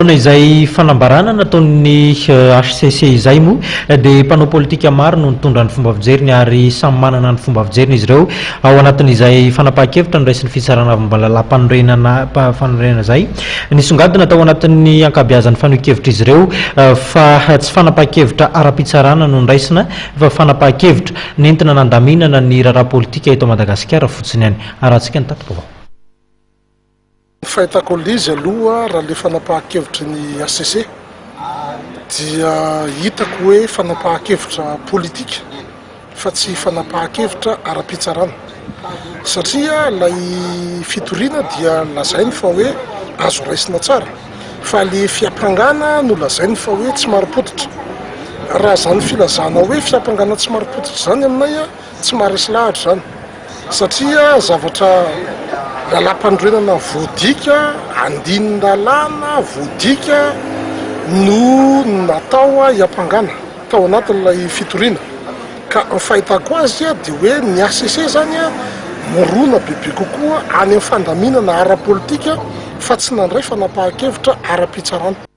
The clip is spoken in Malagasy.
Manoloana izay fanambarana nataon'ny hcc izay moa dia mpanao politika maro no nitondra ny fomba fijeriny ary samy manana ny fomba fijeriny izy ireo ao anatin'izay fanapahan-kevitra noraisin'ny fitsarana avy momba ny lalàmpanorenana fanorenana izay. Nisongadina tao anatin'ny ankabeazan'ny fanehoan-kevitr'izy ireo fa tsy fanapahan-kevitra ara-pitsarana no noraisina fa fanapahan-kevitra nentina nandaminana ny raharaha politika eto Madagasikara fotsiny ihany. Arahantsika ny tati-baovao. Ny fahitako an'ilay izy aloha raha ilay fanapahan-kevitry ny hcc dia hitako hoe fanapahan-kevitra politika fa tsy fanapahan-kevitra ara-pitsarana satria ilay fitoriana dia lazainy fa hoe azo raisina tsara fa ilay fiampangana no lazainy fa hoe tsy marim-pototra. Raha izany filazana hoe fiampangana tsy marim-pototra izany aminay tsy maharesy lahatra izany. Satria zavatra lalàmpanorenana voadika, andinin-dalàna voadika no natao hiampangana tao anatin'ilay fitoriana. Ka ny fahitako azy dia hoe ny hcc izany mirona bebe kokoa any amin'ny fandaminana ara-politika fa tsy nandray fanapahan-kevitra ara-pitsarana.